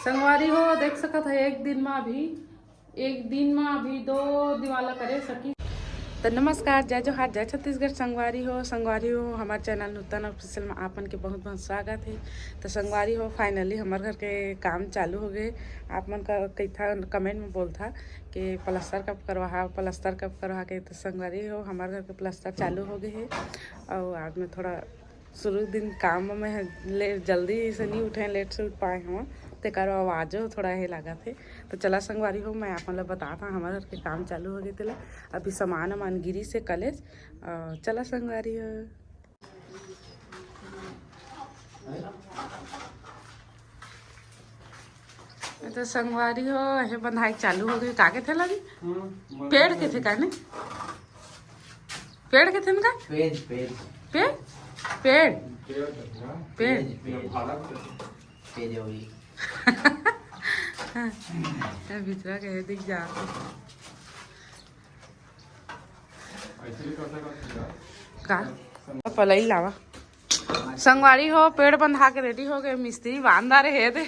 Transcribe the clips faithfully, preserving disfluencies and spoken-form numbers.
संगवारी हो, देख सकत है, एक दिन में अभी, एक दिन में अभी दो दीवाला करे सकी। तो नमस्कार, जय जोहार, जय छत्तीसगढ़। संगवारी हो, संगवारी हो, हमार चैनल नूतन ऑफिशियल में आपन के बहुत बहुत स्वागत है। तो संगवारी हो, फाइनली हमार घर के काम चालू हो गए। आप मन का कइथा कमेंट में बोलथा कि प्लास्टर कब करवाहा, प्लास्टर कब करवाहा के। तो संगवारी हो, हमार घर के प्लास्टर चालू हो गए है। और आज मैं थोड़ा शुरू दिन काम में ले, जल्दी से नहीं उठे, लेट से उठ पाए हूँ, तेकर आवाजो थोड़ा हे लागत हे। तो चला संगवारी हो, मैं आप मन ला बतात हूँ, हमारे घर के काम चालू हो गए तेला। अभी सामान वामान गिरी से कलेज, अ, चला संगवारी हो। तो संगवारी हो, ये बंधाई चालू हो गई। का के थे लगी? पेड़ के थे का ने? पेड़ के थे ना? पेज, पेज। पेड़? पेड़? पेज, पेज। पेज, पेज। पेज हो गई। ये भीतरा के है, दिख जा। का? पलई लावा। संगवारी हो, पेड़ बंधा के रेडी हो गए, मिस्त्री बांधा रहे दे।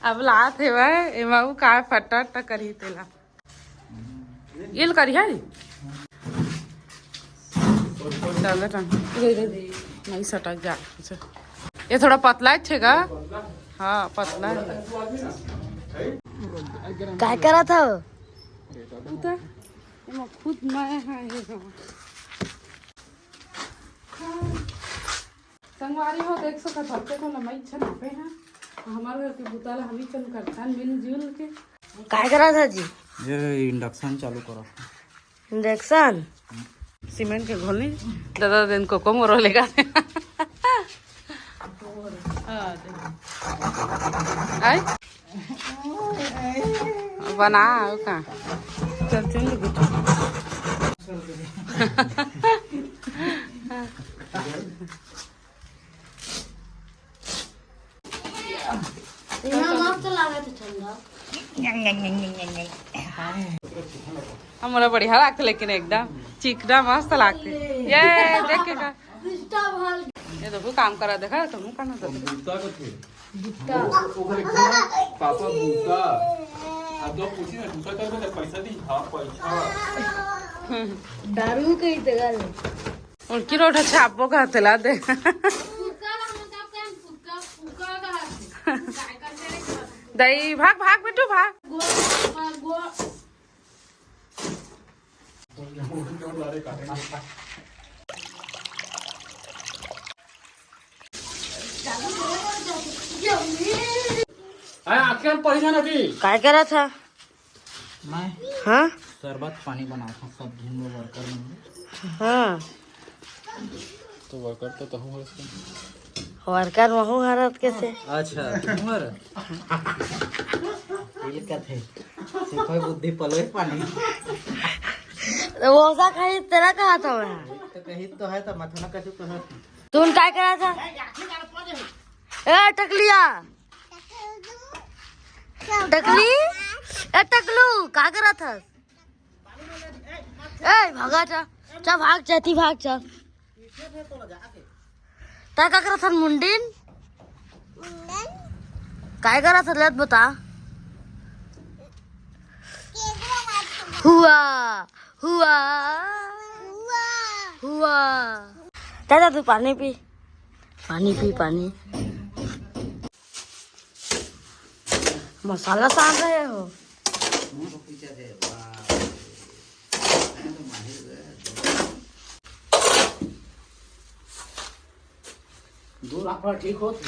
अब लात हे वह, एमा उ का फट्टा अट्टा करही तेला। इल करिहा रे। चल रे टंग। इधर, इधर। नहीं सटक जा। अच्छा। ये थोड़ा पतला है छेगा। हाँ, पतला है। काय करत हव? उता, एमा खुद मैं है, ये सब। संगवारी हो, देख सकत हव, तेको लम्बाई अच्छा नापे हे। हमार घर के बुता ला हम ही चन करथन मिलजुल के। काय करत हव जी? ये इंडक्शन चालू करत हव। इंडक्शन? सीमेंट के घोलनी। दादा दिन को कोमरो लेगा। आय? बना, अउ का? चल, चल, बेटा। इतना मस्त लागत है ठंडा। हमरा बढ़िया लागत, लेकिन एकदम चिकना मस्त लागत। ये देख के का? ये देखो काम करा, देखा तुम का ना। बूता कथे। बूता। ओकर एक पापा बूता। आ तो पूछी ना, बूता कर दे, पैसा दी। हाँ, पैसा। दारू कही तो गल। उनकी रोटा छापो का हथेला दे। दई, भाग, भाग बेटू, भाग। आँखें पड़ी ना अभी। काय करत हव? मैं हाँ? शरबत पानी बनावत हूँ, सब झिन में वर्कर मन। हाँ। तो वर्कर तो तहूँ हरस के। वर्कर महू हरत कैसे? अच्छा, तुम हर। ये कथे। सिखोय बुद्धि पलोय पानी। तो वो सा कही तेरा कहा था मैं। तो कही तो है तो मथुना कछु कहा। तुम काय करत हव? ए टकलिया। टकली, ए टकलू, का करत हस? ए, भागा चा, चा भाग चा, ती भाग चा। ता का करत हस मुंडिन? काय करत हस, लेत बता। हुआ, हुआ, हुआ। दादा, तू पानी पी, पानी पी, पानी। मसाला सान रहे हो? दो लाख वाला ठीक हो तो।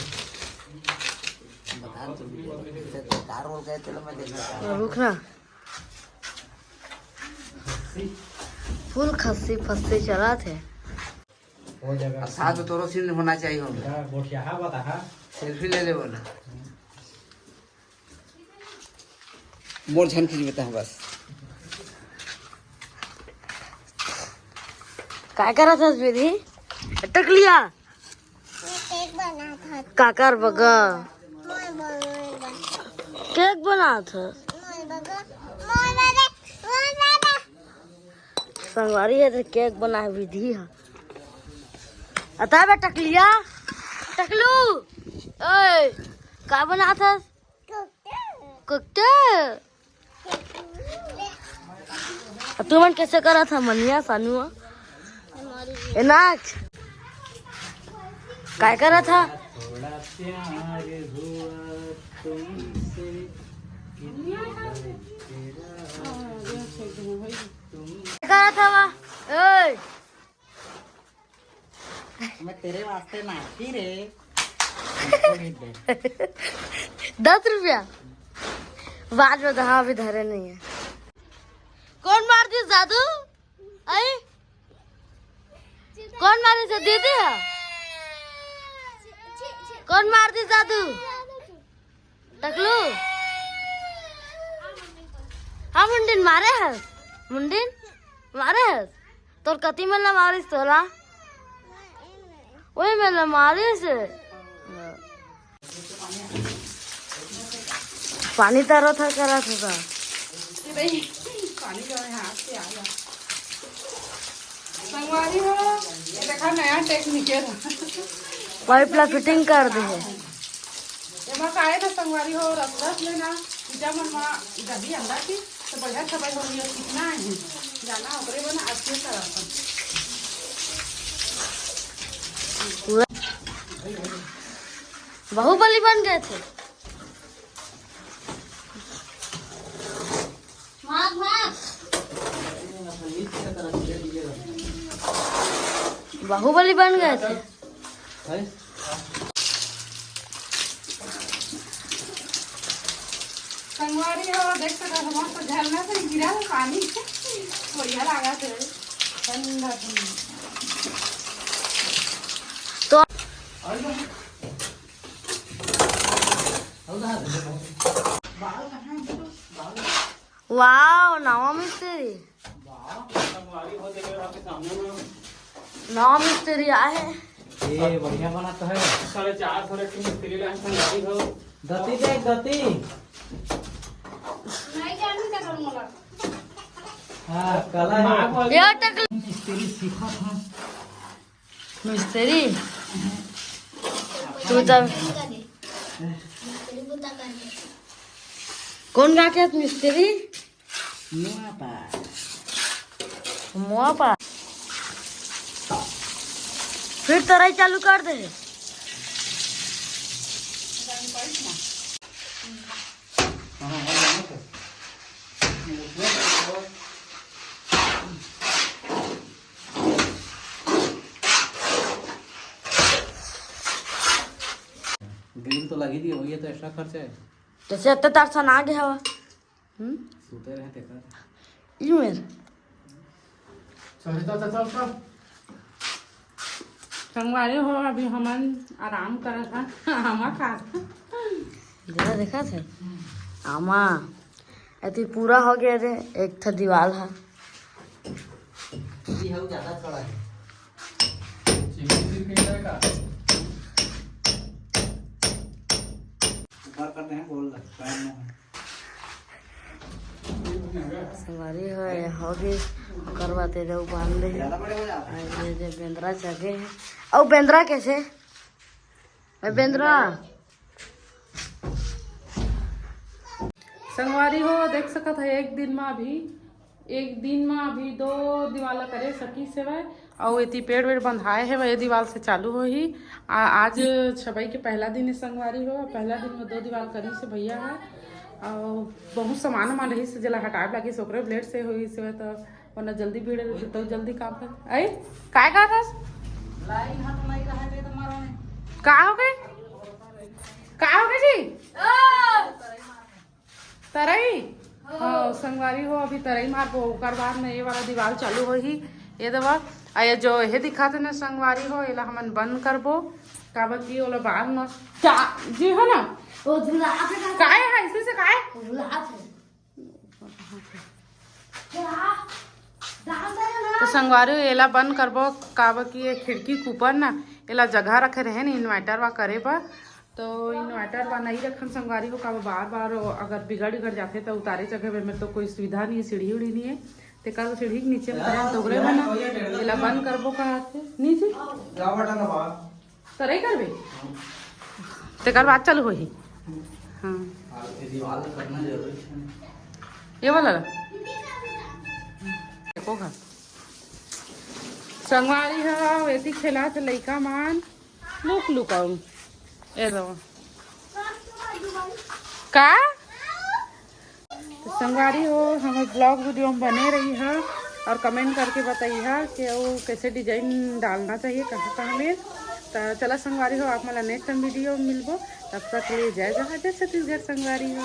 बता तो, जैसे तो कार रोल गए, चलो मैं देखना चाहता हूँ। रुक ना। फुल खस्सी फस्सी चलत हे। हो जाएगा। अब साथ में तोरो सीन होना चाहिए होगा। बेटा, गोठियाहा बताहा। सेल्फी ले ले बोला। मोर झन खींच बेटा बस। काय करत हस विधि? टकलिया। मैं केक बनात हस। काकर बगा? मोर बगा। केक बनात हस। मोर बगा। मोर बगा। मोर बगा। संगवारी हे तो केक बनाए विधि हे। अता बे टकलिया, टकलू, ओए, का बनात हस? कोकटेल। अब तुमन कैसे करत ह मनिया सानुआ? एनाक काय करत ह? काय करत हवा? ए, मैं तेरे वास्ते नाटी रे। दस रुपया। बाद में तो हाँ, अभी धरे नहीं है। कौन मार दिस जादू? आई, कौन मार दिस? दीदी है। कौन मार दिस जादू? टकलू। हाँ, मुंडिन मारे हस। मुंडिन मारे हस। तोर कति मन ला मारिस तोला? ओही मन ला मारिस। पानी तरत ह, करत ह का? ये भाई, पानी जो है हाथ से आ गया। संगवारी हो, ये देखा नया टेक्निक है। पाइप ला फिटिंग कर दे है। एमा का है ना संगवारी हो, रस रस में ना, इजा मन मा, इजा भी अंडा की, तो बढ़िया छपाई हो रही है, कितना है, जाना ओकरे बना अच्छे तरह से। पूरा बाहुबली बन गए थे। बाहुबली बन गए थे। संगवारी हो, देख सकत हो, मस्त झरना से गिरा है पानी। बढ़िया लागत है, ठंडा ठंडा। तो वाओ, नवा मिस्त्री। नवा मिस्त्री आए हे। ए, बढ़िया बनात हे। साढ़े चार सौ एक मिस्त्री ला संगवारी हो। गति देख, गति। हाँ, कला है। ये टकल मिस्त्री सीखत हे। मिस्त्री? तू तब कौन गा के मिस्त्री? मुआ पा। मुआ पा। फिर तराई चालू कर दे। बिल तो लगी दिए, वही तो एक्स्ट्रा खर्चा है। जैसे इतना तार सन आ गया हवा। हम्म? सूते रहे तेकर। ई मेर। चल, चल, चल, चल, चल। संगवारी हो, अभी हमन आराम करत हन। आमा खात हन। जरा देखा थे? आमा। अति पूरा हो गया रे, एक ठा दीवाल हा। ये हऊ ज्यादा खड़ा है। चिमटी फिर कहीं जाएगा? ऊपर करते हैं, गोल पैर में। संगवारी हो, ये हो गई, ओकर बाद ये जो बांध दे। ज्यादा बड़े हो जाते हैं। और ये जो बेंदरा चघे है। और बेंदरा कैसे? ए बेंदरा। संगवारी हो, देख सकत है, एक दिन में अभी, एक दिन में अभी दो दीवाला करे सकी सेवय, अउ एती पेड़ वेड़ बंधाए हेवय, ये दीवाल से चालू होही। आ, आज छबई के पहला दिन है संगवारी हो, पहला दिन में दो दीवाल करी से भैया है, अउ बहुत सामान वामान रही से, जेला हटाए लागी से, ओकरे लेट से होही से, तो वरना जल्दी भीड़ रहती तो जल्दी काम कर। आई, काय कहा था? लाइन हाथ नहीं रहे तो मारो नहीं। का हो गए? का हो गए जी? तरई? हाँ, संगवारी हो, अभी तरई मारबो, ओकर बाद में ये वाला दीवाल चालू होही। ये दवा, आ ये जो ये दिखाते ना संगवारी हो, एला हमन बंद करबो, काबर कि ओला बाद में क्या जी हो ना? वो झुलात है ना? काय है, इसी से काय? झुलात है। तो संगवारी हो, एला बंद करबो, काबर कि ये खिड़की के ऊपर ना, एला जगह रखे रहे ना इन्वर्टर वा करे बर, तो इन्वर्टर वा नहीं रखन संगवारी हो, काबर बार बार अगर बिगड़ बिगड़ जाथे तो उतारे जगह में, में तो कोई सुविधा नहीं है, सीढ़ी उढ़ी नहीं है, तेकर सीढ़ी के नीचे में करन तो ओकरे बना, एला बंद करबो कहा थे, नहीं जी? तरई करबे? तेकर बाद चालू होही। हाँ। और ये दीवार करना जरूरी है। ये वाला ला? देखो का। संगवारी हो, एती खेला थे लइका मन। लुक लुक आऊ। ए दो। का? तो संगवारी हो, हमर ब्लॉग वीडियो में बने रही है और कमेंट करके बताई है कि वो कैसे डिजाइन डालना चाहिए, कहाँ कहाँ में। तो चला संगवारी हो, आप मला नेक्स्ट टाइम वीडियो में मिलबो। तब तक के लिए जय जोहार, जय छत्तीसगढ़ संगवारी हो।